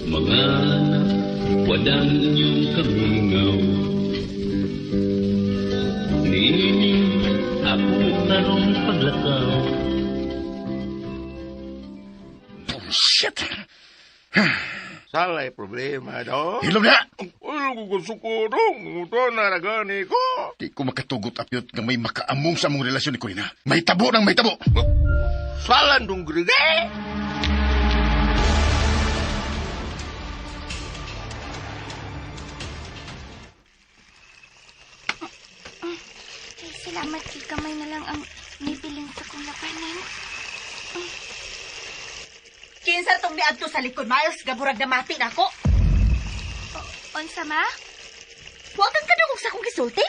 Mga anak, wadang inyong kamingaw. Niining ako karong paglakaw. Shit! Salay problema daw. Hilom na! Uy, kusukurong. Ito na ragani ko. Di ko makatugot apyot nga may makaamong sa among relasyon ni Corina. May tabo nang may tabo. Salan dong grige. Ay, salamat kay kamay na lang ang nibilin sa kong labanan. Kinsa tong miadto sa likod, Miles? Gaburag na mati na ako. Unsa ma? Wa kang kadungog sa akong gisulti?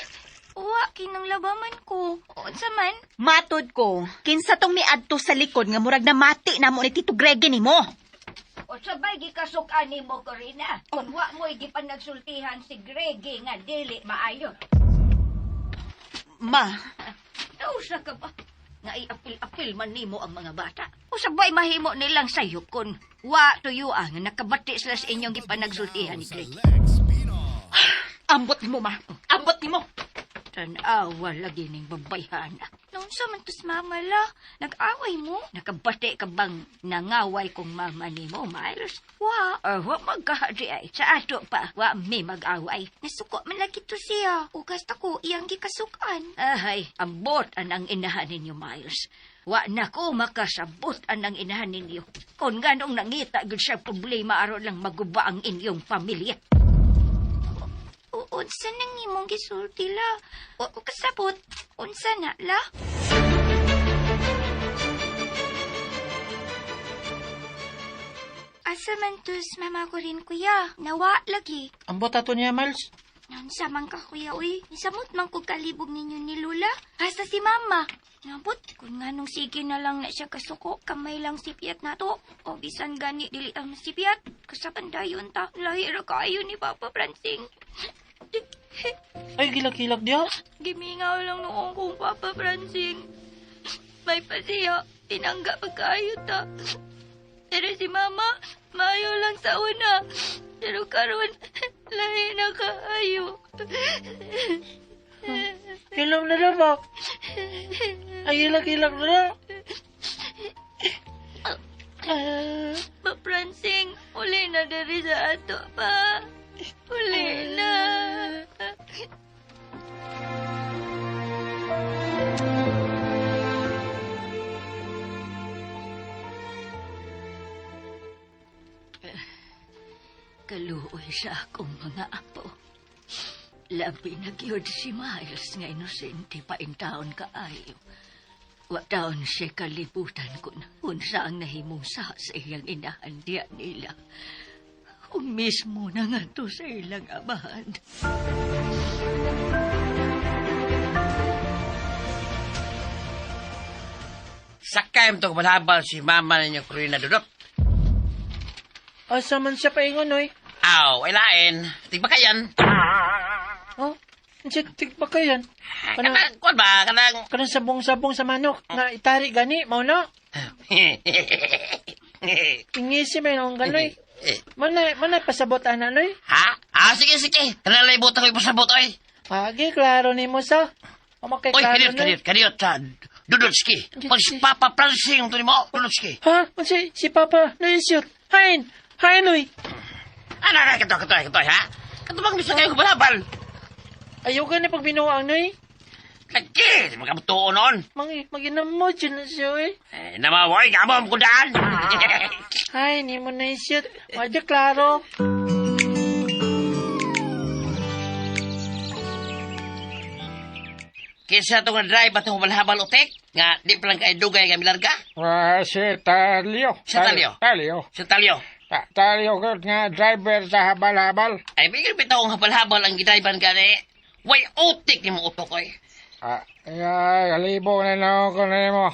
Uwa, kinang labaman ko. Unsa man? Matod ko, kinsa tong miadto sa likod nga murag na mati na mo ni Tito Greg nimo. O sabay gikasuk-an nimo Corina. Kun wa mo'y gipanagsultihan si Greggy nga dili maayo. Ma, Nausa ka ba? Nga iapil-apil man nimo ang mga bata. O sabay mahimo nilang sayukon. Wa tuyo nga nakabati sila sa inyong gipanagsultihan ni Greggy. Ambot nimo ma. Ambot nimo. Tanawa lagi ning babayhana. Naunsa man tos mama la? Nag-away mo? Nakabati ka bang nangaway kong mama nimo, Miles? Wa. Or wa magkahadi ay. Sa ato pa, wa mi mag-away. Nasuko man lagi to siya. Ugas ta ko iyang gikasukan. Ahay, ambot anang inahan ninyo, Miles. Wa na ko makasabot anang inahan ninyo. Kung ganong nangita gud siya problema aron lang maguba ang inyong pamilya. Unsa nang imong gisulti la? Wa ko kasabot. Unsa na la? Asa man tos mama ko rin kuya. Nawa lagi. Ambot ato niya, Miles. Naunsa man ka kuya uy. Nisamot man ko kalibog ninyo ni Lula. Hasta si mama. Nabot, kung nga nung sige na lang na siya kasuko, kamay lang sipiat na to. O bisan gani dili ang sipiat. Kasapan dayon ta. Lahi ra kaayo ni Papa Francing. Ay, gilak-gilak diha. Gimingaw lang noong kong Papa Francing. May pasiya, tinangga pa kaayo ta. Pero si Mama, maayo lang sa una. Pero karon, lahi na kaayo. Hilom na lang ba? Ay, gilak-gilak na lang. Ah, Pa Francing, uli na diri sa ato pa. Uli na. Kaluoy sa akong mga apo. Labi na gyud si Miles nga inosente pa in taon kaayo. Wa taon siya kalibutan kun unsa ang nahimong sa sa iyang inahan diya nila. O mismo na nga to sa ilang amahan. Sakay mo to kumalhabal si mama ninyo Corina Dudot. Asa man siya paingon, oy. Aw, ay lain. Tigba kayan. Oh, unsa tigpa ka yan? Kanang, Kanang, kuwan ba? Kanang... kanang sabong-sabong sa manok nga itari gani, mao na. Ingisi may noong ganoy. Mana pasabot ana noy. Ha? Ah, sige, sige. Kanang laibot ako ipasabot, oy. Agi, klaro nimo sa. O makay Oy, klaro kadiyot, noy. kadiyot, kadiyot. Sa Dudotski. Pag si Papa Prancing to nimo, Dudotski. Ha? Unsa si Papa naisiyot? Hain! Hain oy! Ano na, kato, kato, kato, ha? Kato bang bisa kayo kumalhabal? Ayaw ka na pag binuang noy. Lagi, magkabutuo noon. Mangi, maginamod yun na siya oy. Eh, namawoy, gamo ang kudaan. Ay, ni mo naisiyot. Wadya klaro. Kisa itong drive at humalhabal utik, nga di pa lang kay dugay nga milarga. Ah, si Talio. Si Talio. Talio. Sa talyo. Talio ko nga driver sa habal-habal. Ay, bigyan bitaw ang habal-habal ang gidriban gani. Way utik ni mo utok oy. Ah, ay, kalibo na na ako na mo.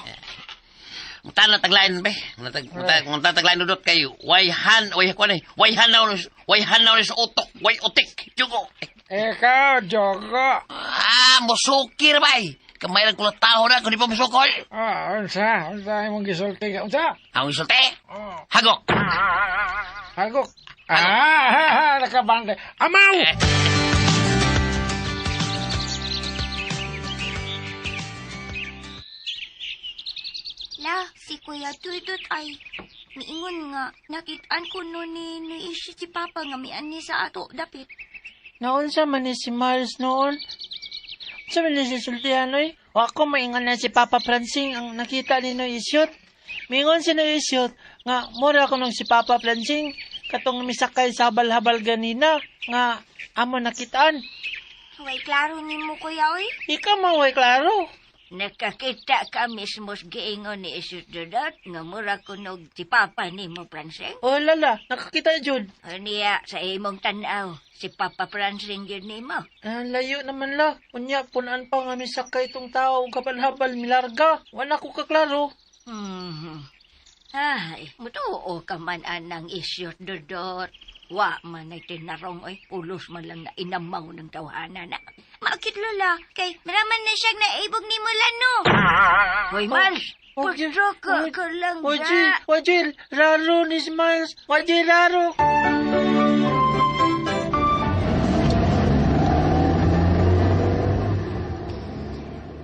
Mutan na taglain be. Mutan taglain dudot kay way han, way kuan eh. Way hanaw, way hanaw sa utok, way utik. Jugo. Ikaw, Joko. Ah, musukir bay. Kamay lang kulat tao na kung di pa musukol. Ah, unsa? Unsa imong gisulti ka? Unsa? Ang isulti. Hagok. Hagok. Ah, nakabante. Amaw! La, si Kuya Dudut ay miingon nga nakitaan ko no ni ni si Papa nga miani sa ato dapit. Naunsa man ni si Miles noon? Unsa man ni si sultihan, oy? Wa ko maingon na si Papa Francing ang nakita ni Noy Isyot. Mingon si Noy Isyot nga mura ko nung si Papa Francing katong misakay sa habal-habal ganina nga amo nakitaan. Way klaro nimo kuya oy. Ikaw man way klaro. Nakakita ka mismo sa giingon ni Isus Dudot nga mura kunog si Papa nimo, Francing. O lala, nakakita jud. Niya sa imong tanaw, si Papa Francing yun nimo. Ah, layo naman la. Unya, punaan pa nga misakay itong tao og habal-habal milarga. Wala ko kaklaro. Ay, mutuo ka man anang Isyot Dudot. Wa man ay tinarong oy, pulos man lang na inamaw ng tawhana na. Maakit lola kay maraman na siyang naibog ni mo no. Hoy, Miles, putro ka ka lang Wajil, ga. wajil, raro ni si Miles. Wajil, raro.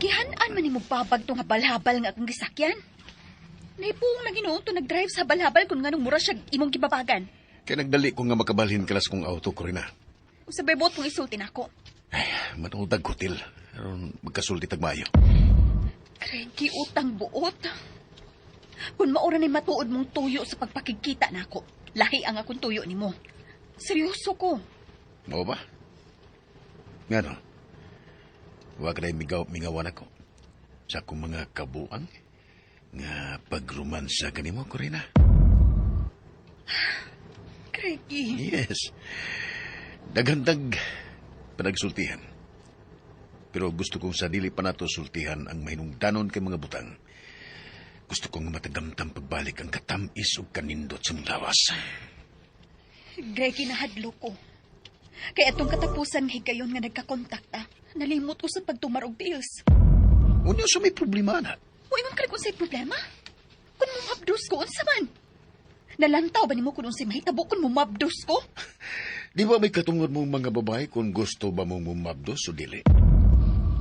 Gihan-an man nimo babag tong habal-habal nga akong gisakyan. Naipuong na Ginoo to nag-drive sa habal-habal kung nganong mura siya imong gibabagan. Kaya nagdali ko nga makabalhin kalas kong auto, Corina. Usa bay buot kong isulti nako. Ay, matuod hotel. Aron magkasulti tagmayo. Craigie, utang buot. Kung maura ni matuod mong tuyo sa pagpakigkita nako, lahi ang akong tuyo nimo. Seryoso ko. Mao ba? Nga no? Wa ka na mingawan ako. Sa akong mga kabuang nga pagromansa kanimo, Corina. Craigie. Yes. Daghandag panagsultihan. Pero gusto kong sa dili pa nato sultihan ang mahinungdanon kay mga butang. Gusto kong matagamtam pagbalik ang katamis ug kanindot sa mong lawas. Greggy, nahadlo ko. Kay atong katapusan nga higayon nga nagkakontakta, nalimot ko sa pagtumar og bills. Unya sa may problema na. Muingon ka kung sa'y problema? Kung mumabdos ko, unsa man? Nalantaw ba nimo kung unsay mahitabo kung mumabdos ko? Di ba may katungod mong mga babae kung gusto ba mong mumabdos o dili?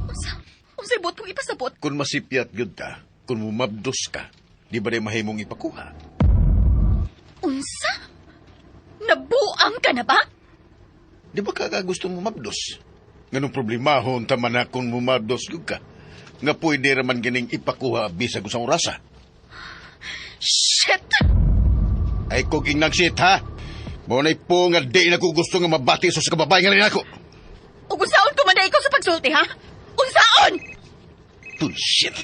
Unsa? Unsay buot kong ipasabot? Kung masipyat gyud ka, kung mumabdos ka, di ba di mahimong ipakuha? Unsa? Nabuang ka na ba? Di ba ka gusto mumabdos? Nganong problemahon tama na kung mumabdos gyud ka? Nga pwede raman gining ipakuha bisag usang orasa. Shit! Ay kog ingnag shit, ha? Mo na'y po nga di na ko gusto nga mabati sa kababae nga rin ako. Ug unsaon ko man na ikaw sa pagsulti, ha? Unsaon? Bullshit.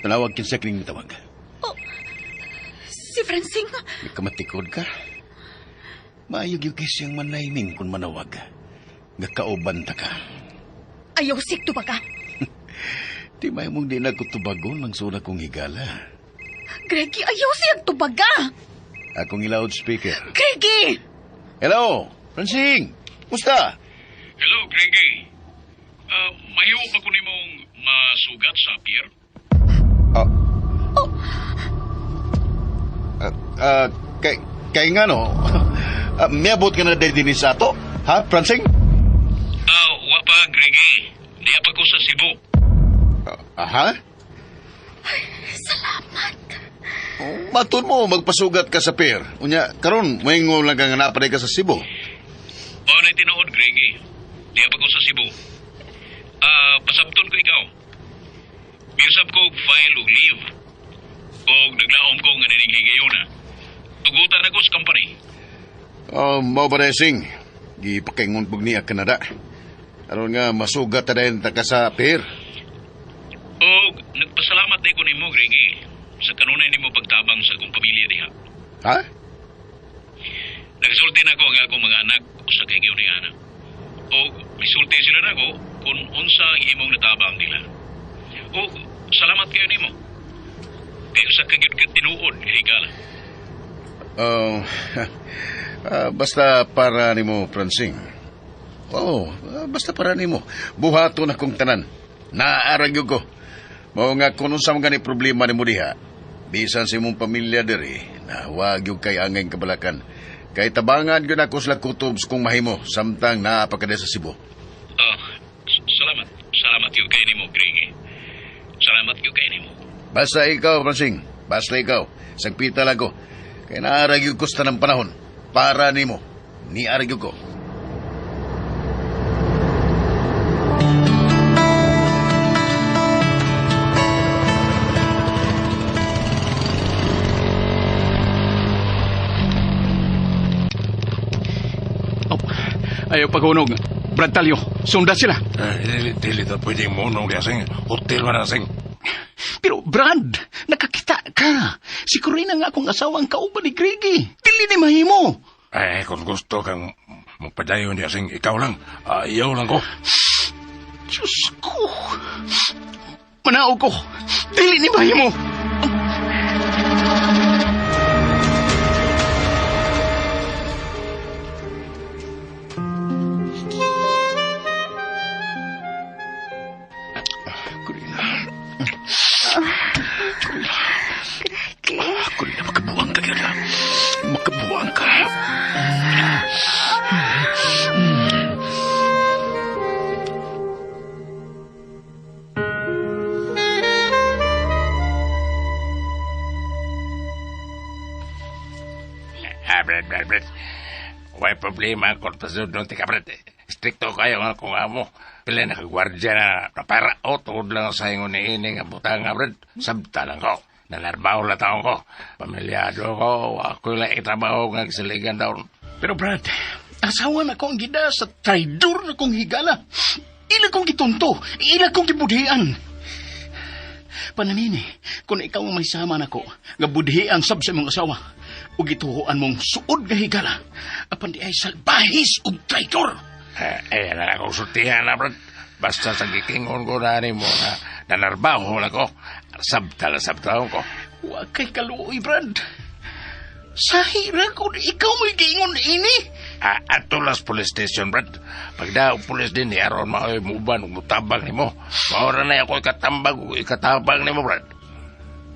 Tanawag kinsa kining tawag. Oh, si Francine. Nakamatikod ka. Maayo gyud kay siyang manayming kung manawag. Nga kauban ta ka. Ayaw sikto ba ka? Di may mong di na ko tubagon ang suna kong higala. Greggy, ayaw siyang tubaga! Akong i-loudspeaker. Greggy! Hello, Francine! Musta? Hello, Greggy. Mahiwo ba ko nimong masugat sa pier? Kay nga no, miabot ka na din sa ato, ha, Francine? Wa pa, Greggy. Diya pa ko sa Cebu. Aha? Salamat. Oh, matun mo, magpasugat ka sa pier. Unya, karon moingon lang ka nga napaday ka sa Cebu. O, na tinuod, Greggy. Diya pa ko sa Cebu. Pasabton ko ikaw. Miusap ko og file og leave. Og naglaom ko nga nining higayona. Tugutan ako sa company. Oh, mao ba sing? Gipakingon pug niya Canada. Aron nga masugat ta dayon ta ka sa pier. Og nagpasalamat day ko nimo, Greggy, sa kanunay nimo pagtabang sa akong pamilya diha. Ha? Nagsulti na ko ang akong mga anak usa kay ni ana. Og misulti sila nako kung unsa ang imong natabang nila. Og salamat kayo nimo. Kay usa ka gyud ka tinuod nga higala. Oh, basta para nimo, Francine. Oh, basta para nimo. Buhaton akong tanan. Naarag gyud ko. Mao nga kung unsa man gani problema nimo diha, bisan sa imong pamilya diri, Nawag yung kay angay kabalakan. Kay tabangan yun ako sila kutob kung mahimo samtang naa pa ka sa Cebu. Salamat. Salamat yung kay nimo, Greggy. Salamat yung kay nimo. Basta ikaw, Francing. Basta ikaw. Sagpita lang ko. Kay naarag yung kusta ng panahon. Para nimo. Niarag yung ko. Oh, ayaw paghunog. Brad Talyo, sunda sila. Dili ta pwedeng munong di asing. Hotel man asing. Pero Brad, nakakita ka. Si Corina nga akong asawa ang kauban ni Greggy. Dili ni mahimo. Eh, kung gusto kang magpadayon di asing, ikaw lang. Ayaw lang ko. Diyos ko. Manaog ko. Dili ni mahimo. Corina. Corina, makabuang ka gyud. Makabuang ka. Brad. Way problema kung pasudlon ti ka, Brad. Stricto kayo nga kung amo. Pila nakagwardya na para o tuod lang sa ingon ni ini nga butang nga, Brad. Sabta lang ko. Nalarbaw la taon ko. Pamilyado ko. Ako lang itrabaho nga siligan taon. Pero Brad, asawa na ko ang gida sa traidor na kong higala. Ila kong gitunto, ila kong gibudhian. Pananini, kung ikaw ang may sama nako, nga budhian sab sa imong asawa, ug gituhoan mong suod nga higala, apan di ay salbahis ug traidor. Eh, na akong sultihan na, Brad. Basta sa gikingon ko na nimo na nanarbaho na ko. Sabta na sabta ko. Wa kay kaluoy, Brad. Sahira kung ikaw mo'y giingon ini. Ato las police station, Brad. Pagdaog police din, aron maoy muban ug mutabang nimo. Maora na ako ikatambag ug ikatabang nimo, Brad.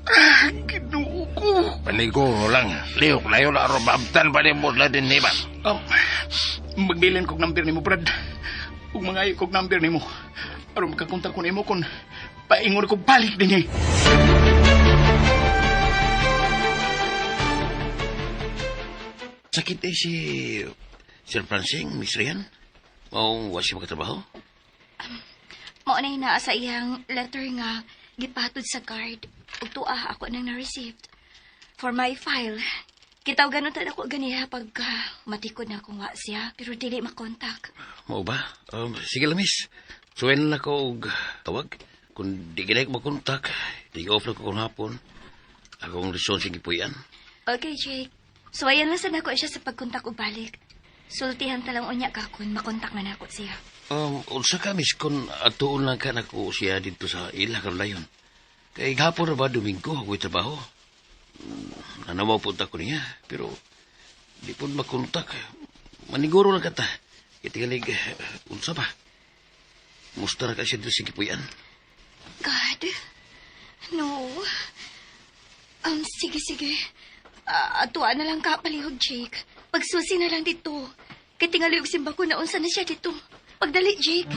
Ah, Ginoo ko. Paniguro lang. Lihok na yun, aron maabtan pa nimo sila din ba? Magbilin kog number nimo, Brad. Ug mangayo kog number nimo. Aron makakontak ko nimo kung paingon ko balik din eh. Sakit eh si Sir Francing, Miss Rian. Maong wa siya makatrabaho. Mao na naa sa iyang letter nga gipatod sa guard. Ug tuah ako nang na-received. For my file. Kitaw ganun ta ako ganiha pagka matikod na akong wa siya, pero dili makontak. Mao ba? Sige lang, miss. Suwain na ko og tawag. Kung di ginay ko makontak, di off na ko kung hapon. Akong reason sa gipuy-an. Okay, Jake. So ayan lang sad nako siya sa pagkontak og balik. Sultihan ta lang unya ka kung makontak man ako siya. Unsa ka, miss, kung atuon lang ka nako siya dito sa ila karon dayon. Kay hapon ra ba Domingo ako'y trabaho. Nanawaw po ta ko niya, pero di po makontak. Maniguro lang ka ta. Itigalig, unsa ba? Musta ra ka siya dito sa gipuy-an? God, no. Sige, sige. Atuan na lang ka, palihog, Jake. Pagsusi na lang dito. Kay tingali og simba ko na unsa na siya dito. Pagdali, Jake.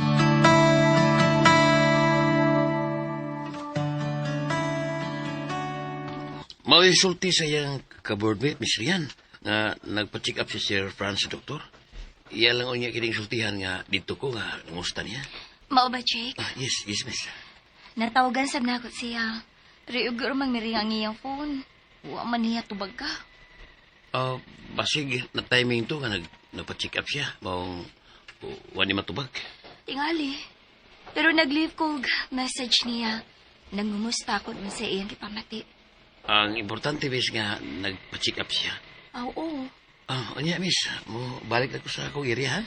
Mauisulti sa iyang kaboardmate, Miss Rian, nga nagpa-check up si Sir Francis, doktor. Iya lang unya kining sultihan nga dito ko nga nangusta niya. Mao ba, Jake? Yes, yes, miss. Natawagan sab nako siya. Pero ugor mang miring ang iyang phone. Wa man niya tubag ka. Basig na timing to nga nagpa-check up siya. Maong wa ni matubag. Tingali. Pero nag-leave ko og message niya. Nangumusta ako dun sa iyang gipamati. Ang importante, miss, nga nagpa-check up siya. Oo. Unya, miss, mo balik na ko sa akong area, ha?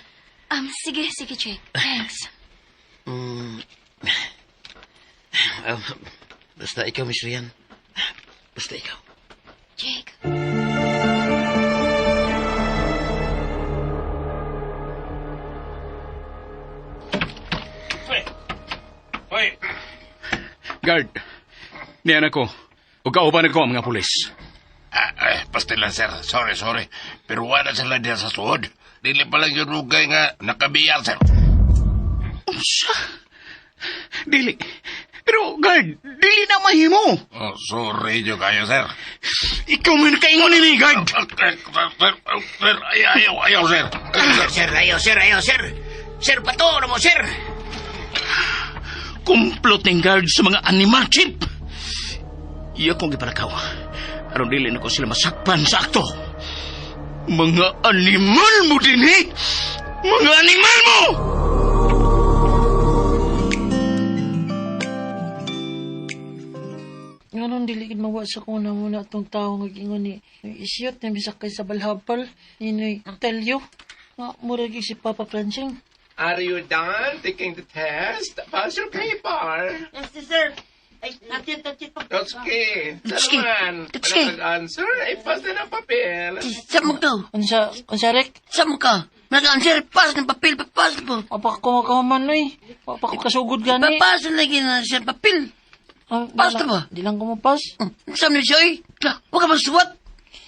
Sige, sige, Jake. Thanks. Basta ikaw, Miss Rian. Basta ikaw. Jake. Hoy! Hoy! Guard, niyan ako. O kauban ako ang mga pulis. Pastil lang, sir. Sorry, sorry. Pero wala sila diyan sa suod. Dili pa lang yung rugay nga nakabiyar, sir. Unsa? Dili. Pero, guard, dili na mahimo. Oh, sorry jo kayo, sir. Ikaw man nakaingon ni guard. Sir, sir, ayaw, ayaw, sir. Sir, ayaw, sir, ayaw, sir. Sir, pato mo, sir. Kumplot ng guard sa mga animal, chief. Iya kong gipalakaw. Aron dili na ko sila masakpan sa akto. Mga animal mo din, eh! Mga animal mo! Nganon dili gid mawa sa kong namuna atong tao nga giingon ni isyot na bisakay sa balhabal ni Telyo. Nga mura gyud si Papa Francing. Are you done taking the test? Pass your paper. Yes, sir. Ay, natin. Totski. Totski. Salaman. Totski. Wala nag-answer. Ay, pass na ng papel. Sa mo to? Unsa, Rick? Sa mo ka? Nag-answer, pass ng papel, pass po. Apa ko makahuman, oy. Apa ko kasugod gani. Papas na lagi na siya papel. Pass na ba? Di lang ko mo-pass. Sa mo siya, oy? Huwag ka masuwat.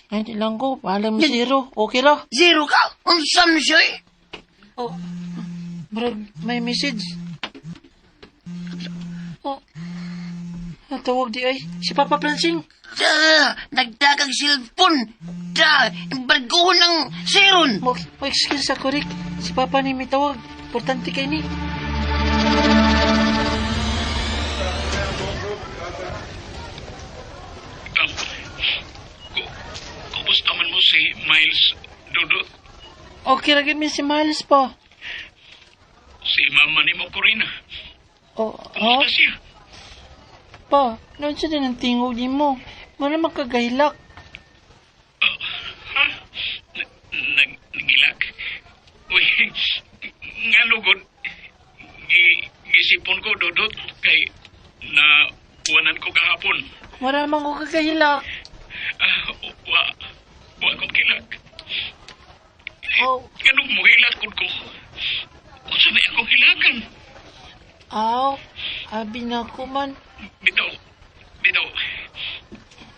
Ay, di lang ko. Bahala mo zero. Okay ra. Zero ka? Unsa mo siya, oy? Oh, murag may message. Oh, natawag di ay. Si Papa Francing. Nagdagang cellphone. Da, embargohan ng seron. Mo-excuse ako, Rick. Si Papa ni may tawag. Importante kay ni. Kumusta man mo si Miles, Dudut? Okay ra gyud mi si Miles pa. Si mama ni mo, Corina. Oh, Kumusta siya? Pa, noon siya din ang tingog ni mo. Muna magkagahilak. Ha? Nagilak? Uy, nga lugod, gisipon ko, Dudut, kay na uwanan ko kahapon. Wala man ko kagahilak. Wa ko kilak. Oh. Ganong muhilak ko ko. Unsa may akong hilakan? Aw, abi na ko man. Bitaw, bitaw.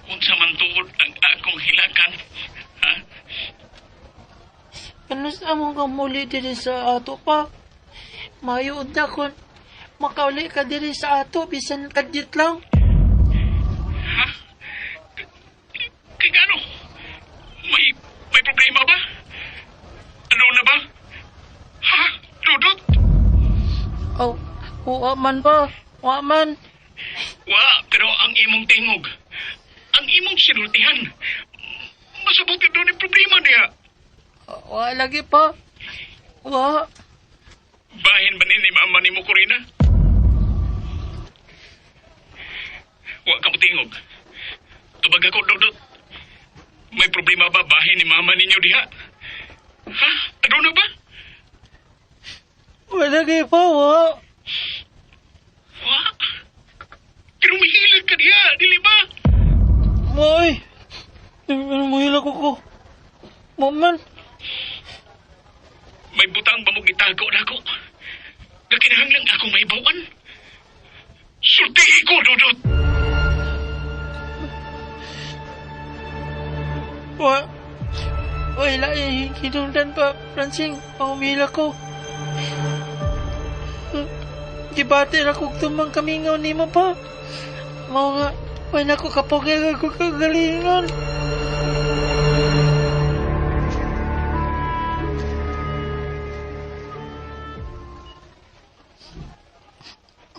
Unsa man tuod ang akong hilakan? Ha? Ano sa among kamuli diri sa ato pa? Mayo unta kon makauli ka diri sa ato bisan kadit lang. Ha? Kay gano? May problema ba? Ano na ba? Ha? Dudut? Oh, wa man pa. Wa man. Wa, pero ang imong tingog, ang imong sinultihan, masabot yun doon yung problema niya. Wa lagi pa. Wa. Bahin ba ni mama ni mo, Corina? Wa ka mo tingog. Tubag ako, Dudut. May problema ba bahin ni mama ninyo diha? Ha? Ano na ba? Wa lagi pa, wa. Wa? Pero mahilig ka diha, dili ba? Moy. Mahilak ko. Maman. May butang ba mo gitago na ako? Kakinahanglan akong maibawan? Sultihi ko, Dudut! Wa. Wala, hinungdan pa, Francing. Pangumila ko. Gibati ra kog tumang kamingaw nimo pa. Mao nga, wala ko kapugay ako kagalingon.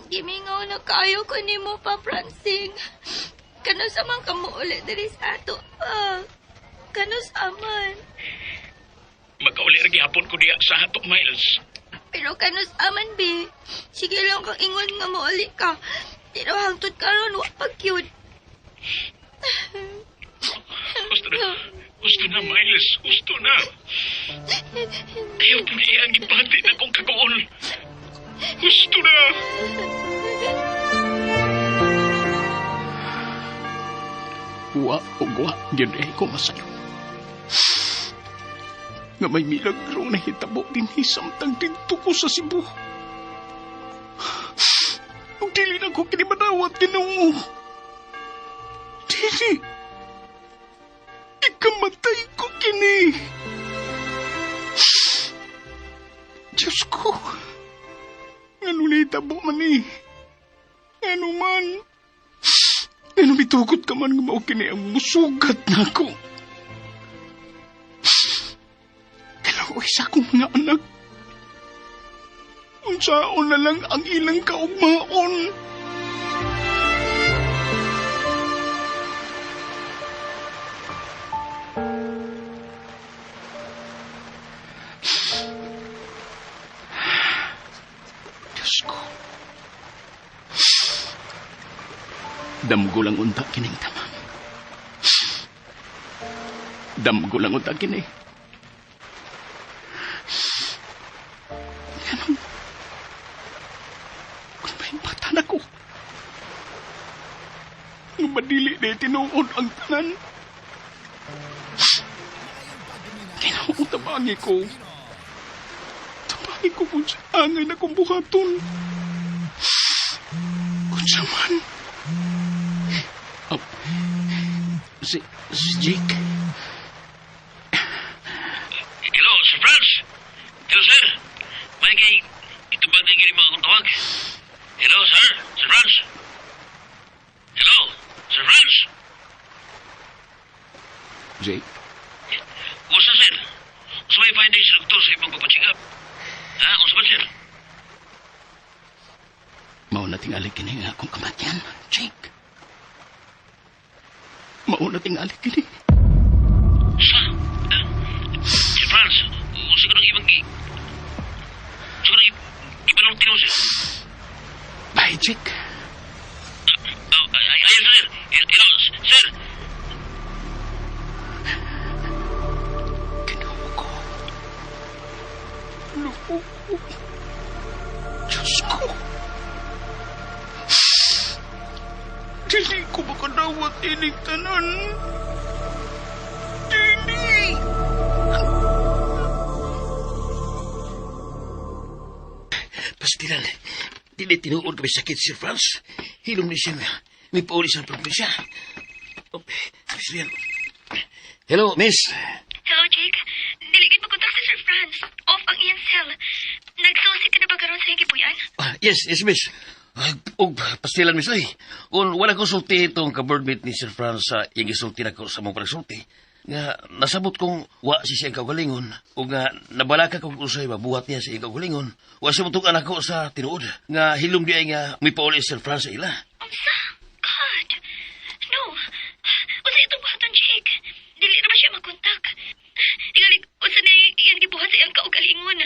Gimingaw na kayo ko nimo pa, Francing. Kano sa man ka mo ulit diri sa ato pa. Kano sa man. Magkauli ra gihapon ko diha sa ato, Miles. Pero kano sa man, be. Sige lang kang ingon nga mo uli ka. Pero hangtod karon wa pa cute. Gusto na. Gusto na, Miles. Gusto na. Ayaw po niya ang gibati na kong kagool. Gusto na. Wa o wa, gyud eh ko masayo. Nga may milagrong nahitabo dinhi samtang didto ko sa Cebu. Ug dili na ko kini manawat, Ginoo. Dili. Kamatay ko kini. Diyos ko. Ano na itabo man eh? Ano man? Ano mitugot ka man nga mao kini ang musugat na ako. Kaluoy sa akong mga anak. Unsaon na lang ang ilang kaugmaon. Diyos ko. Damgo lang unta kining tanan. Damgo lang unta kini. Ganun. Kung may bata na ko. Madili na tinuod ang tanan. Ginoo, tabangi ko. Tabangi ko kung sa angay na kong buhaton. Kung sa man. Oh, si Jake. Hello, Sir Franz. Hello, sir. May kay itubag kay gini mga akong tawag. Hello, sir. Sir Franz. Hello, Sir Franz. Jake? Kumusta, sir? Unsa may findings sa doktor sa imong pagpa-check up? Ha? Unsa ba, sir? Mao na tingali kini nga akong kamatyan, Jake. Mao na tingali kini. Sa? Sir Franz, unsa ka nang ibang gi... Unsa ka nang ibanong tinaw, sir? Bye, Jake. Ayun, sir. Hello, sir. Ginoo ko. Loo ko. Diyos ko. Dili ko makadawat ining tanan. Dili! Pastilan, dili tinuod kami sakit, Sir Franz. Hilom ni siya nga. May pauli sa probinsya. Oh, Miss Rian. Hello, miss. Hello, Jake. Diligid makontak si Sir Franz. Off ang iyang cell. Nagsusi ka na ba karon sa higipuyan? Yes, yes, miss. Og pastilan, miss, ay. Kung wala ko sulti itong ka-birdmate ni Sir Franz sa iyang isulti na ko sa mong panagsulti, nga nasabot kong wa si siyang kaugalingon o nga nabalaka kong usay mabuhat niya sa iyang kaugalingon, wa siya mutong anak ko sa tinuod nga hilom di ay nga may pauli si Sir Franz sa ila. Unsa? God! No! Unsa itong buhaton, Jake? Dili na ba siya makontak? Tingali, unsa na iyang gibuhat sa iyang kaugalingon?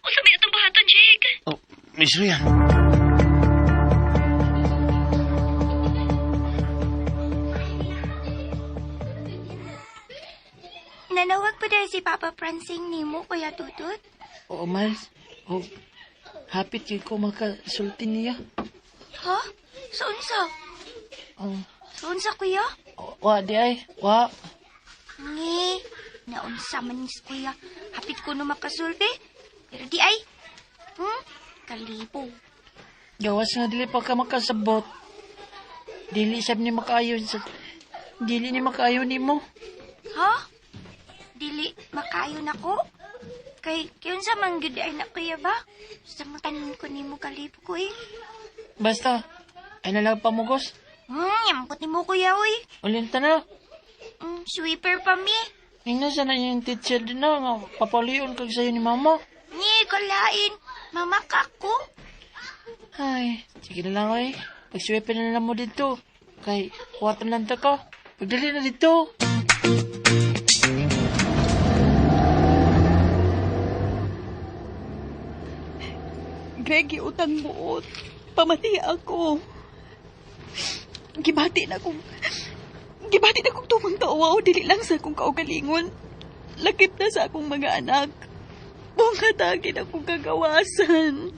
Unsa may itong buhaton, Jake? Oh, Miss Rian. Nanawag pa dahil si Papa Francing nimo, Kuya Tutut? Oo, Miles. Oh, hapit yun ko makasulti niya. Ha? Sa unsa? Sa unsa, Kuya? Wa, di ay. Wa. Ngi, naunsa man ni Kuya. Hapit ko no makasulti. Pero di ay. Kalibo. Gawas nga dili pa ka makasabot. Dili sab ni makaayon sa... Dili ni makaayon nimo. Ha? Dili makaayon ako? Kay unsa man gyud ay na kuya ba? Sa matanin ko nimo kalibo ko eh. Basta, ay nalang pamugos. Yampot nimo kuya oy. Ulinta na. Sweeper pa mi. Ingnan sana yung teacher din na nga papalion kag sayo ni mama. Ni kalain. Mama ka ko. Ay, sige na lang ay. Pag-sweeper na lang mo dito. Kay, kuwatan lang ta ka. Pagdali na dito. Greg, utang buot. Pamati ako. Gibati na kong tumang tao, dili lang sa akong kaugalingon. Lakip na sa akong mga anak. Buong hatagin akong kagawasan.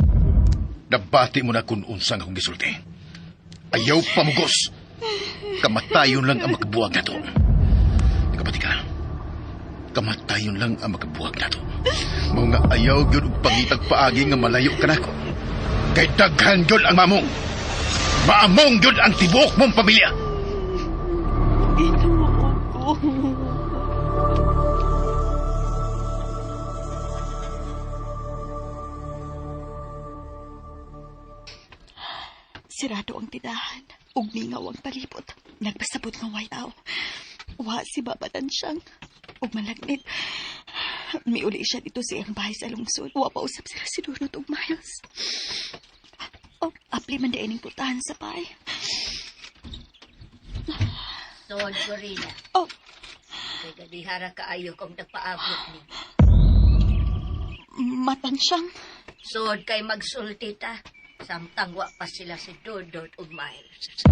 Nabati mo na kung unsang akong gisulti. Ayaw pamugos. Kamatayon lang ang makabuwag nato. Nakabati ka. Kamatayon lang ang makabuwag nato. Mao nga ayaw gyud og pangitag paagi nga malayo ka nako. Kay daghan gyud ang mamong. Maamong gyud ang tibuok mong pamilya. Ginoo ko. Sirado ang tindahan. Ug mingaw ang palibot. Nagpasabot nga way tao. Wa si Baba Tansyang. Ug malagnit. Miuli siya dito sa iyang bahay sa lungsod. Wa pa usap sila si Dudut ug Miles. Oh, apli man diay ning putahan sa pay. Sood, Corina. Oh. Kay gadihara kaayo kong nagpaabot ni. Matansyang. Sood kay magsulti ta. Samtang wa pa sila si Dudut ug Miles.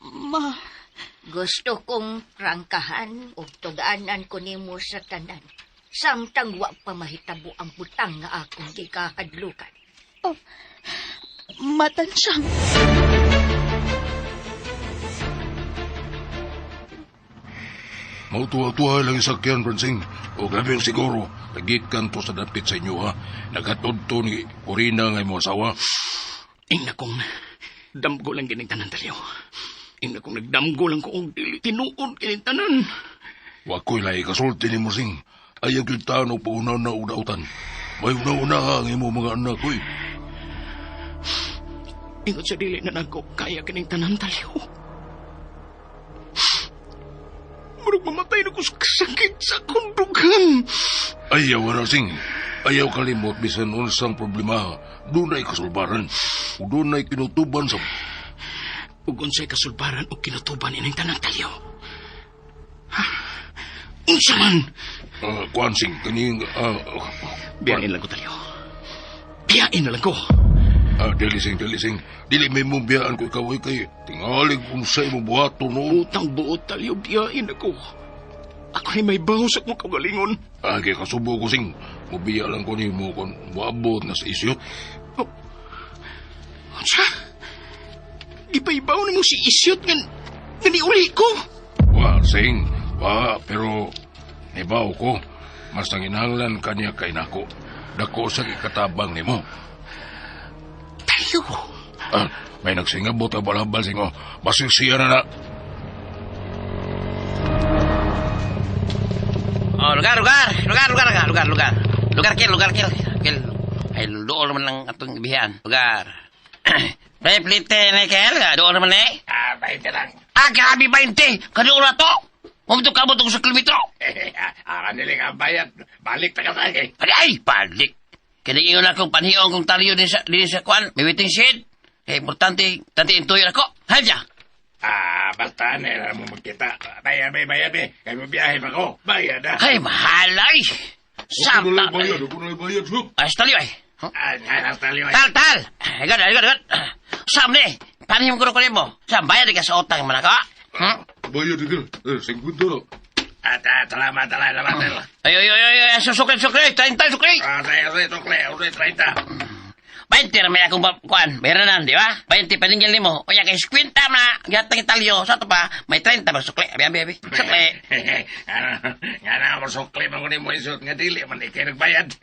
Ma. Gusto kong prangkahan ug tugaanan ko nimo sa tanan. Samtang wa pa mahitabo ang butang nga akong gikahadlukan. Oh, matansyang. Mautuwa-tuwa lang isakyan, Francine. O grabe siguro, nagikan to sa dapit sa inyo, ha? Naghatod to ni Corina nga imong asawa. Ingna kong damgo lang gining tanan talyo. Ingna kong nagdamgo lang ko og dili tinuod kining tanan. Wa ko'y lahi kasulti ni Musing. Ayaw gyud taon og pauna na og dautan. May una-una ha ang imong mga anak, uy. Ingon sa dili na nako kaya kining tanan talyo. Murag mamatay na ko sa kasakit sa akong dughan. Ayaw, Rasing. Ayaw kalimot bisan unsang problema. Dunay kasulbaran. O dunay kinutuban sa... Ug unsay kasulbaran o kinutuban ining tanang talyo? Ha? Unsa man? Kuan, Sing, kaning... Biyain lang ko talyo. Biyain na lang ko. Dili, Sing, dili, Sing. Dili may mong biyaan ko ikaw, kay tingalig unsay mong buhaton noon. Utang buot talyo, biyain ako. Ako ni may baho sa akong kaugalingon. Kay kasubo ko, Sing. Mubiya lang ko nimo kung moabot na sa isyot. Oh. Unsa? Gipaibaw nimo si isyot nga niuli ko? Wa, Sing. Wa, pero nibaw ko. Mas nanginahanglan kaniya kay nako. Dako sa ikatabang nimo. Tayo. May nagsingabot ang balabal, Sing. Oh, basig siya na na. Oh, lugar. Lugar, Kel. Ay, doon naman lang atong ibihan. Lugar. Pre, plite, Kel. Doon naman eh. 20 lang. Grabe, 20. Kadoon na to. Mumito ka mo itong sa kilometro. Kaniling ang bayad. Balik na ka sa akin. Ay, balik. Kaya ingon akong panhiong kong taliyo din sa kuan. May waiting shed. Kaya importante, tanti intuyo ako. Hayop siya. Basta na mo magkita. Bayad, bayad. Kaya mabiyahe pa ko. Bayad, ah. Ay, mahalay. Ako na lang bayad, Ay, talyo ay. Talyo ay. Tal. Agad. Sam ni, panhim ko rin mo. Sam, bayad ka sa utang man ako. Bayad ka. 50 na. Salamat. Ay, sukli. 30, sukli. Sukli, 30. 20 may akong kuan, bayaran na, di ba? 20 paningil nimo. Unya kay 50 na, gatang italyo. Sa to pa, may 30 ba sukli. Abi. Sukli. Nga na mo sukli man kunin mo isot nga dili man ikay nagbayad.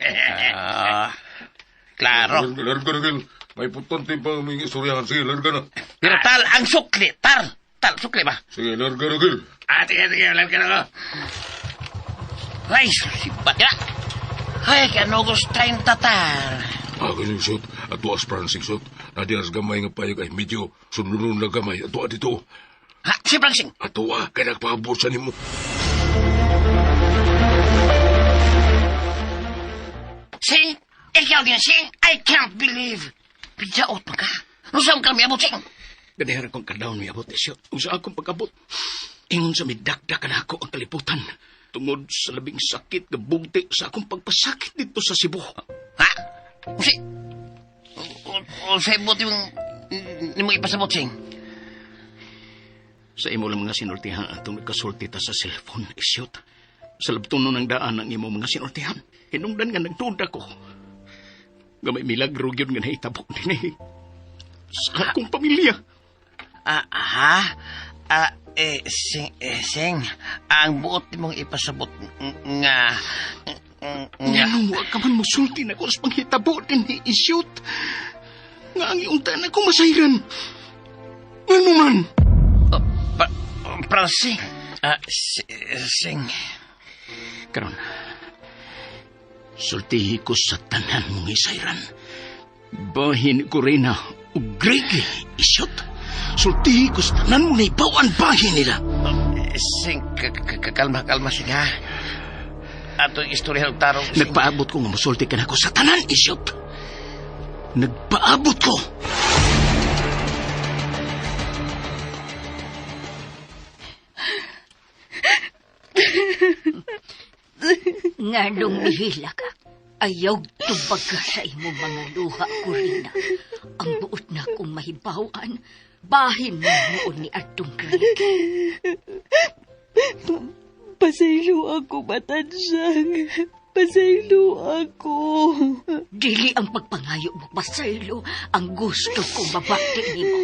Klaro. Larga na, Gil. May putante pa aming istoryahan. Sige, larga na. Pero tal, ang sukli, tal. Tal, sukli ba? Sige, larga na, Gil. Sige, larga na ko. Ay, sibat ka na. Ay, kanugos 30 tal. Ganyan, Sot. Ato as Francing, Sot. Nadias gamay nga payag ay medyo sundunon na gamay. Ato dito. Ha? Si Francing? Ato kaya nagpaabot sa nimo. Sing? Ikaw din, Sing? I can't believe. Pijaot pa ka. Nusam ka miabot, Sing? Ganihara kong kadaon miabot, Isyot. Kung sa akong pag-abot, ingon sa midakdakan ako ang kalibutan. Tungod sa labing sakit nga bugti sa akong pagpasakit dito sa Cebu. Ha? Unsay buti mong nimo ipasabot, Sing? Sa imo lang mga sinultihan atong nagkasulti ta sa cellphone, Isyot. Sa labtunon ng daan ang imo mga sinultihan. Hinungdan nga nagduda ko. Nga may milagro gyud nga nahitabo dinhi sa akong pamilya. Sing, ang buot mong ipasabot nga... Nga nung wa ka man musulti na ko sa panghitabo din ni Isyot. Nga ang iunta na ko masayran. Ngano man? Francing. Sing. Karon, sultihi ko sa tanan mong isayran. Bahin ko rin na Ug Greg, isyot. Sultihi ko sa tanan mo na ibawan bahin nila. Sing, kalma, kalma, sing, ha? Atong istorya og tarong, sing. Nagpaabot ko nga musulti ka nako sa tanan, isyot. Nagpaabot ko. Nga nung mihila ka, ayaw tubag ka sa imong mga luha, Corina. Ang buot na kong mahibawan, bahin mo noon ni Atong Greg. Pasaylo ako, Matansyang. Pasaylo ako. Dili ang pagpangayo mo, pasaylo, ang gusto kong mabati nimo.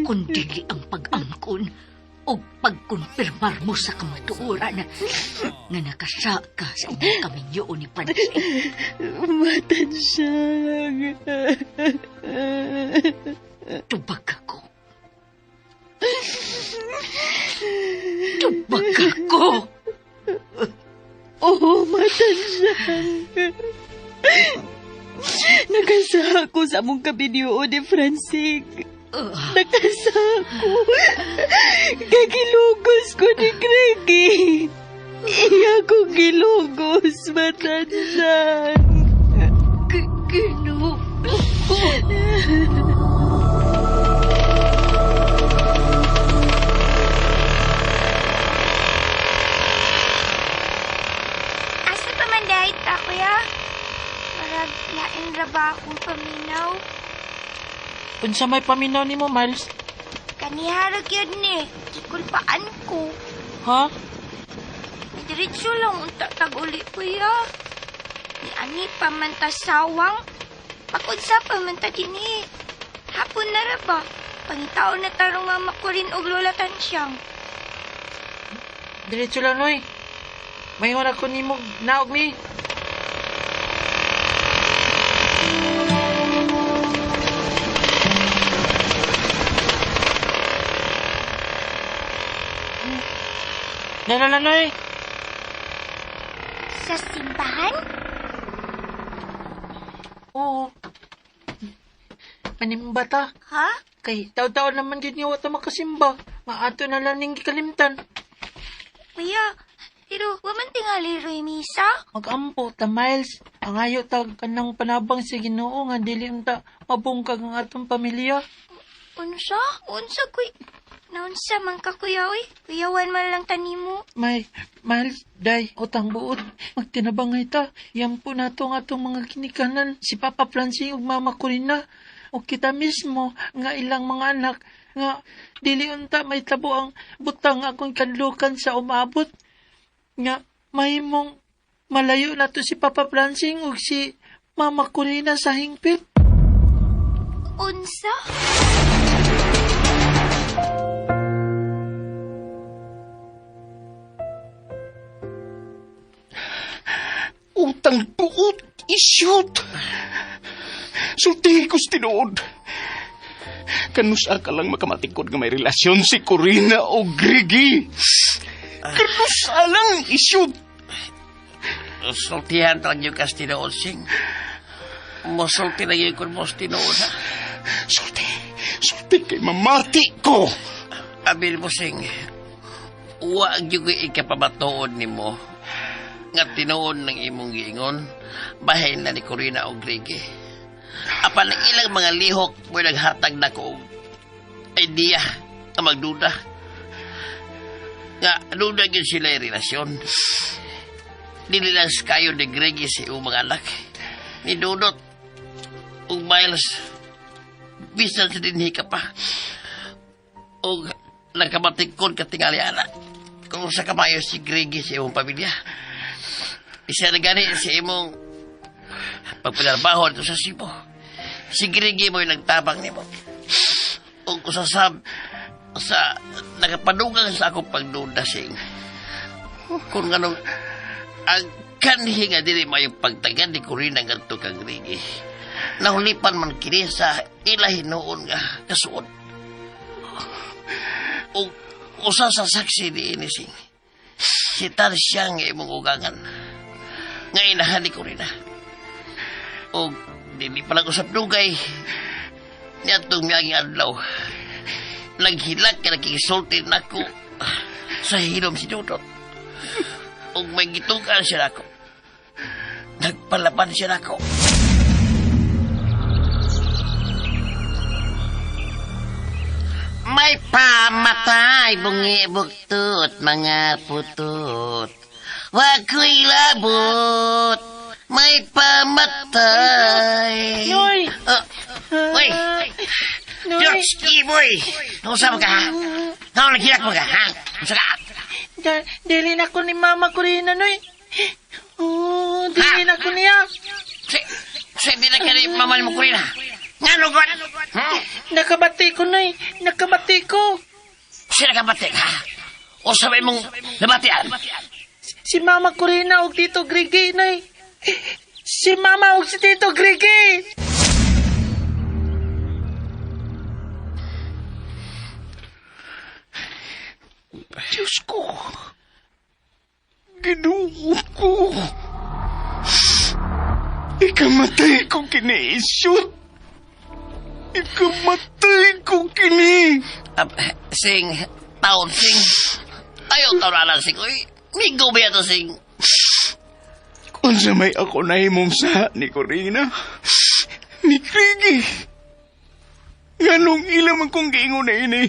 Kundili ang pag-angkon o pagkumpirmar mo sa kamatuoran nga nakasaka sa imong kaminyo ni Pansin. Matansyang. Tubag ako. Tubag ako. Oo, Matansyang. Nakasa ako sa among kabinyo ni Francine. Nakasa ako. Kagilugos ko ni Greggy. Iya kong gilugos, Matansyang. Ginoo. Asa pa man dahit ta, kuya? Marag lain ra ba akong paminaw? Unsa may paminaw nimo, Miles? Kaniha ra gyud ni. Gikulpaan ko. Ha? Diretso lang unta tag-uli, kuya. Ni ani pa man ta sawang. Pakunsa pa man ta dinhi. Hapon na ra ba? Pangitaon na tarong mama ko rin og Lola Tansyang. Diretso lang, noy. May ora ko nimo naog ni. Dala lang, noy. Sa simbahan? Oo. Manimba ta. Ha? Kay taw-taw naman gid niyo ta makasimba. Maato na lang ning gikalimtan. Kuya, pero wa man tingali roy misa. Magampo ta, Miles. Ang ayo ta kanang panabang sa Ginoo nga dili unta mabungkag ang atong pamilya. Unsa? Unsa kuy? Naunsa man ka kuya oy? Kuyawan man lang tanimo. May, Miles, day, utang buot. Magtinabangay ta. Yan po nato ang atong mga kinikanan. Si Papa Francine ug Mama Corina. O kita mismo nga ilang mga anak nga dili unta may tabo ang butang akong kanlukan sa umabot. Nga mahimong malayo na to si Papa Francine ug si Mama Corina sa hingpit. Unsa? Utang buot, isyot. Sultihi ko sa tinuod. Kanusa ka lang makamatikod nga may relasyon si Corina o Grigi. Kanusa lang, isyot. Sultihan talaga yung kas tinuod, sing. Musulti na yun kung mos tinuod, ha? Sulti, sulti kay mamati ko. Abil mo, sing. Wa gyud ko ikapamatuod nimo nga tinuod ng imong giingon, bahin na ni Corina o Grigi. Apan ang ilang mga lihok mo naghatag na ko og idea nga magduda. Nga duda gyud sila yung relasyon. Dili lang kayo ni Grigi sa imong mga anak. Ni Dudot ug Miles, bisan sa dinhi ka pa. Og nagkamatikon ka tingali anak. Kung sa kamayo si Grigi sa imong pamilya. Isa na gani sa imong pagpinarbaho dito sa Cebu. Si Grigi mo'y nagtabang nimo. Ug usasab sa nakapadugang sa akong pagduda sing. Kung anong ang kanhi nga dili mayong pagtagan ni Corina ngadto kang Grigi. Nahulipan man kini sa ila hinuon nga kasuod. Ug usa sa saksi ni ini sing. Si Tarsyang nga imong ugangan. Nga inahan ni Corina. Og dili pa lang usap dugay. Niadtong miaging adlaw, naghilak ka nakikisulti nako sa hilom si Dudot. Ug may gitukan siya nako. Nagpalaban siya nako. May pamatay, bungi bugtut, mga putut. Wag ko'y labot, may pamatay. Noy! Uy! Noy! George, boy! Nausa mo ka, ha? Naon, naghilak mo ka, ha? Unsa ka? Dili na ko ni Mama Corina, Noy. Oh, dili na ko niya. Si, di na ka ni Mama mo, Corina. Ngano, God? Nakabati ko, Noy. Nakabati ko. Sino nakabati ka? O sabay mong nabatian? Si Mama Corina o Tito Grigi, Noy. Si Mama o si Tito Grigi. Diyos ko. Ginoo ko. Ikamatay ko kini, Isyot. Ikamatay ko kini. Sing, taon, sing. Ayaw taon na sing. Uy, migo ba yato, sing? Kung sa may ako nahimong sa ni Corina, ni Krigi. Nganong ila man kong giingon na ini.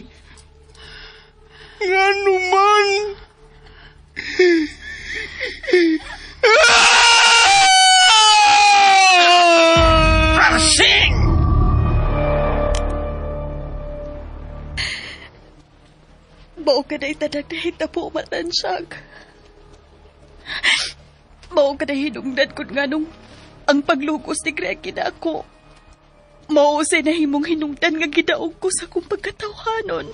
Ngano man. Francine! Mao ka na itanang nahitabo matansyag. Mao ka na hinungdan kung nganong ang paglugos ni Greg na ako. Mao say nahimong hinungdan nga gidaog ko sa akong pagkatawhanon.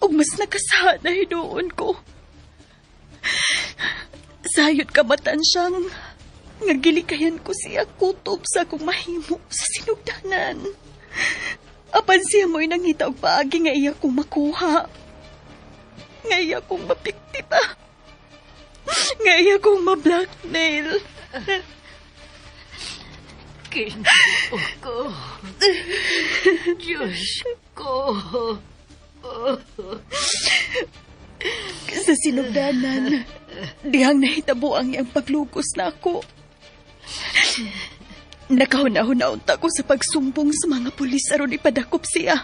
Ug mas nakasaha na hinuon ko. Sayod ka matansyang nga gilikayan ko siya kutob sa akong mahimo sa sinugdanan. Apan siya mo'y nangita og paagi nga iya kong makuha. Nga iya kong mapiktima. Nga iya kong ma-blackmail. Ginoo ko. Diyos ko. Sa sinugdanan, dihang nahitabo ang iyang paglugos na ako. Nakahuna-huna unta ko sa pagsumbong sa mga pulis aron ipadakop siya.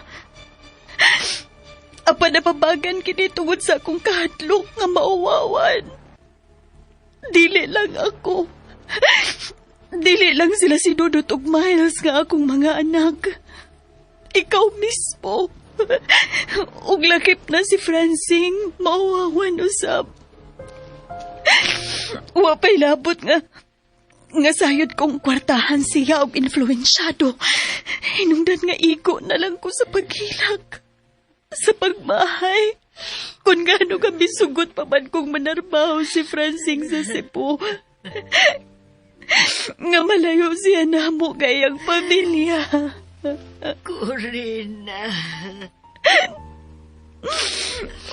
Apan napabagan kini tungod sa akong kahadlok nga mauwawan. Dili lang ako. Dili lang sila si Dudot ug Miles nga akong mga anak. Ikaw mismo. Ug lakip na si Francine, mauwawan usab. Wa pa'y labot nga sayod kong kwartahan siya og influensyado. Hinungdan nga igo na lang ko sa paghilak. Sa pagmahay. Kung gaano kami sugot pa man kong manarbaho si Francine sa Cebu. Nga malayo siya namo kayang pamilya. Corina.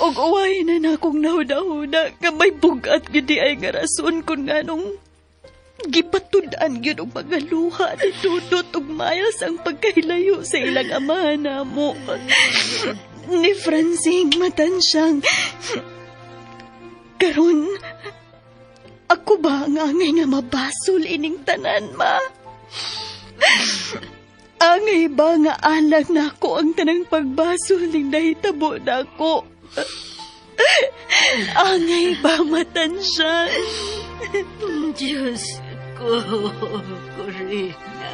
Og uway na na akong nahuna-huna nga may bugat gidi ay nga rason kung nganong gipatud-an gyud og mga luha ni Dudot ug Miles ang pagkahilayo sa ilang amahan namo. Ni Francine matansyang. Karon, ako ba ang angay nga mabasol ining tanan, ma? Angay ba nga alang na ako ang tanang pagbasol ning nahitabo na ako? Angay ba matansyang? Diyos ko, Corina.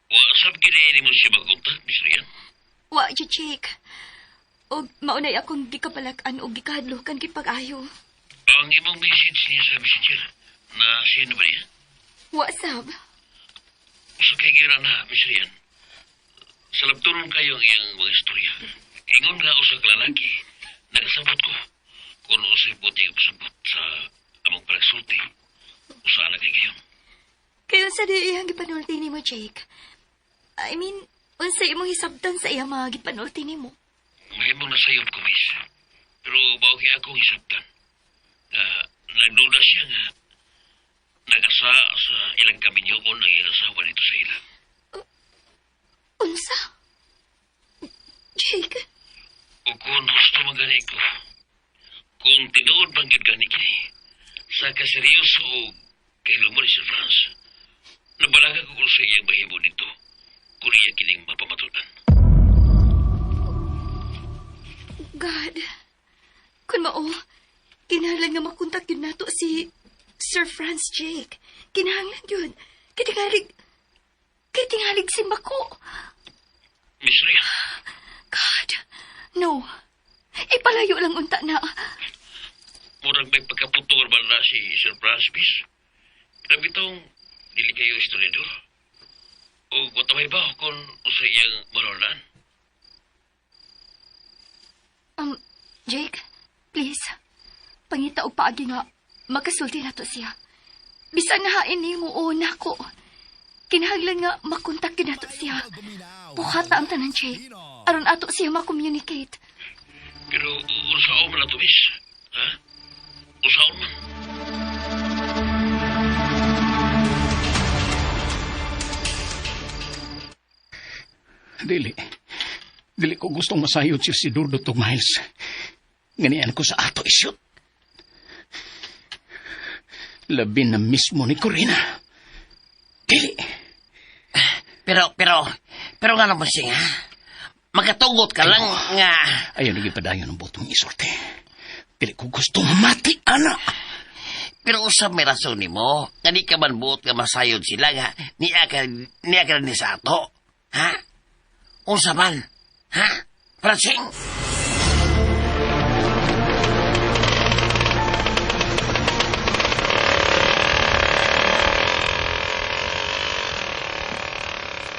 Wasap kini mo siya magkontak, Miss Rian. Wa, Jake. Og maunay akong gikapalak-an og gikahadlukan gipag-ayo. Ang imong message niya sa messenger na sino ba niya? Wa, sab. Sa kay gira na, Miss Rian. Salabturon kayo ang iyang mga istorya. Ingon nga usa ka lalaki, nakasabot ko kung usay buti ka pasabot sa among palagsulti. Usa na kay gayon. Kayo sa di iyang gipanulti nimo, Jake. I mean, unsa imong hisabtan sa iyang mga gipanulti nimo? Mahimong nasayod ko, miss. Pero mao kay akong hisabtan. Nga nagduda siya nga nagasa sa ilang kaminyoon ang iyang asawa dito sa ila. Unsa? Jake? O kung gusto man gani ko, kung tinuod man gyud gani kini, sa kaseryoso o kahilumon ni Sir Franz, nabalaga ko kung sa iyang mahimo dito, kung iya kining mapamatudan. God. Kung mao, kinahanglan nga makontak yun nato si Sir Franz Jake. Kinahanglan yun. Kitingalig si Mako. Miss Rhea. God, no. Ipalayo lang unta na. Murag may pagkaputor man na si Sir Franz, miss. Grabe itong dili kayo historiador. O watamay ba kung usa iyang manulan? Jake, please. Pangita og paagi nga makasulti nato siya. Bisan na hain nimo o nako. Kinahanglan nga makontak gyud nato siya. Buhata ang tanan, Jake. Aron ato siya ma-communicate. Pero unsaon man ato, miss? Ha? Unsaon man? Dili. Dili ko gustong masayod siya si Dudut og Miles. Ganian ko sa ato isyot. Labi na mismo ni Corina. Dili. Pero nga naman siya, ha? Magkatugot ka lang nga. Ayaw lagi padayon ang botong isorte. Dili ko gusto mamati, anak. Pero usab may rason nimo, nga di ka man buot nga masayod sila nga niya ka ni sa ato. Ha? Unsa man? Ha? Francing?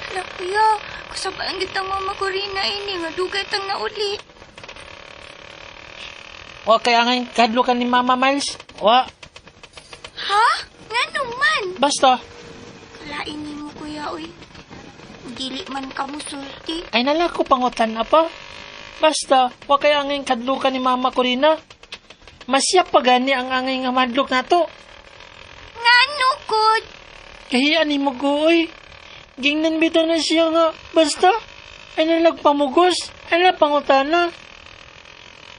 Hala, kuya. Kasabaan kitang Mama Corina ini nga dugay tang nauli. Wa kaya nga kadlo ka ni Mama Miles? Wa. Ha? Ngano man? Basta. Kalain nimo kuya, oy. Dili man ka musulti. Ay nala ko pangutan apa. Basta, wa kaya ang kadlo ka ni Mama Corina. Masya pa gani ang angay nga madlok nato. Ngano kod? Kahiya ni mo ko, oy. Gingnan bitaw na siya nga. Basta, ay nalagpamugos. Ay nalapangutana.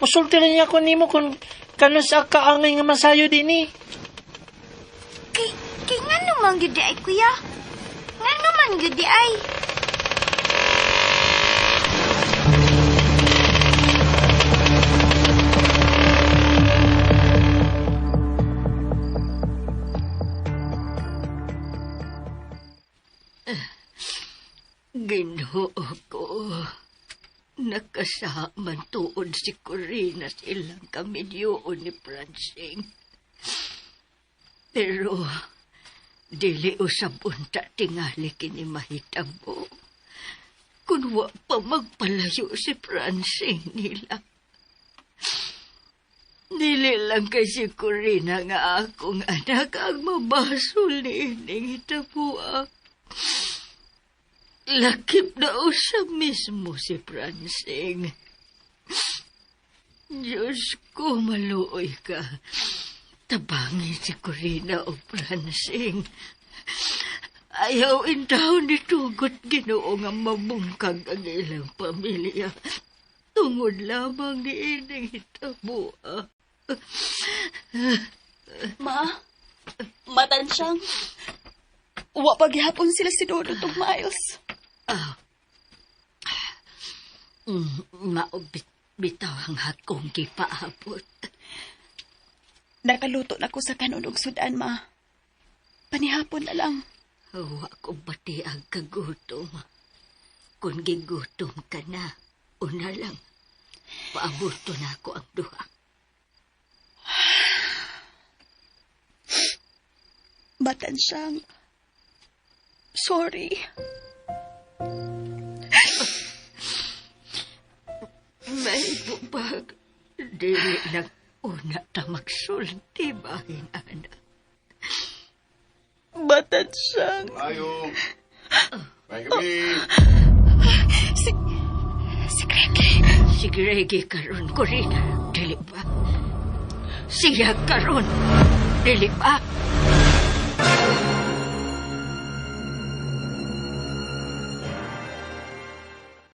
Musulti rin niya ko nimo kung kanus kaangay nga masayo din eh. Kay ngano man gyud ay kuya? Ngano man gyud ay? Ginoo ko. Nakasaman tuod si Corina sa ilang kaminyoon ni Francing. Pero dili usab unta tingali kini mahitabo. Kun wa pa magpalayo si Francing nila. Dili lang kay si Corina nga akong anak ang mabasol ni ining hitabuha. Lakip na usab mismo si Francing. Diyos ko, maluoy ka. Tabangin si Corina o Francing. Ayaw intaw ni Tugot Ginoo nga mabungkag ang ilang pamilya. Tungod lamang ni ining hitabuha. Ma, matansyang. Wa paghihapon sila si Dudut ug Miles. Maubit bitaw ang akong gipaabot. Nakaluto na ko sa kanon og sudan, ma. Panihapon na lang. Wa ko bati ang kagutom. Kung gigutom ka na, una lang. Paabuto na ako ang duha. Matansyang. Sorry. May bubag. Dili lang una ta magsulti bahin, anak. Matansyang. Ayo. May gabi. Si Greggy. Si Greggy karon, Corina. Dili ba? Siya karon. Dili ba?